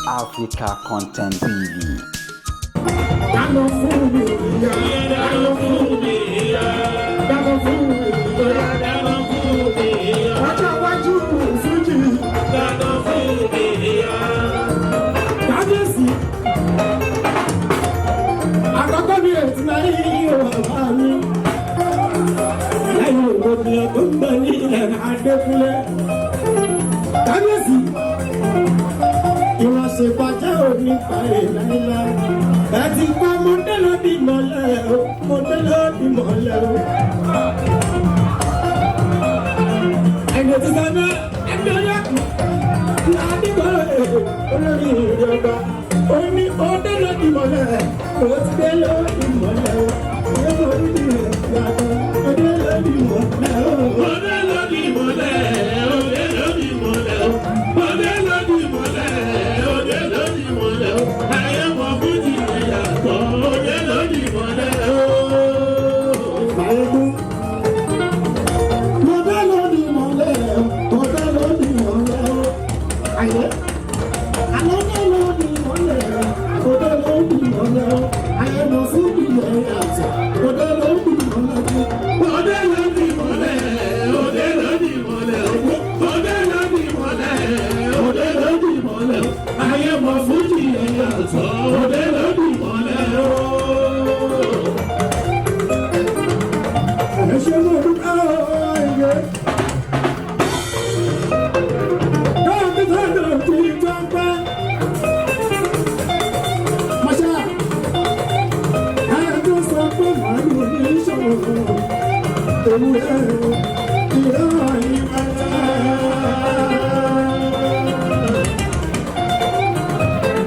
Africa Content TV. Dáná fún mi ìyá, dáná fún mi ìyá, dáná fún mi ìyá, Dáná fún mi ìyá. Ọjọ́ iwájú fújì, Dáná fún mi ìyá. Kábíyèsí. Àkọ́kọ́ mi ò ti máa rí bàbá mi. Lẹ́yìn ògbómìnira tó ń bẹ ní ilẹ̀ Adékúnlé. Kábíyèsí. Ìránṣẹ́ òní parí láíláí. Ẹ ti gbọ́ mọ́tẹ́ lódì mọ́lẹ̀ o, mọ́tẹ́ lódì mọ́lẹ̀ o. Ẹni tí sọ náà, ẹni ọlọ́kùn, ládìgbò olórí ìjọba. Ó ní mọ́tẹ́ lódì mọ́lẹ̀, mọ́tẹ́ lódì mọ́lẹ̀ o. Mọ́tẹ́ lódì mọ́lẹ̀ o. Òde lódì mọ́lẹ̀, òde lódì mọ́lẹ̀ o. Òde lódì mọ́lẹ̀, òde lódì mọ́lẹ̀ o. Ayé mọ fújì yàtọ̀, òde lódì mọ́lẹ̀ o. Máyégún. Mọ̀dá lódì mọ̀lẹ́ o, mọ̀dá lódì mọ̀lẹ́ o. Àyẹ̀. Àlọ́dá lódì mọ̀lẹ́ o, mọ̀dá lódì mọ̀lẹ́ o. Àyẹ̀ mọ̀ fún ìyẹ̀ yàtọ̀, mọ̀dá lódì mọ̀lẹ́ o. Òde lódì mọ́lẹ̀, òde lódì mọ́lẹ̀ o. Òde lódì mọ́lẹ̀, òde lódì mọ́lẹ̀ o. Ayé mọ fújì yàtọ̀, òde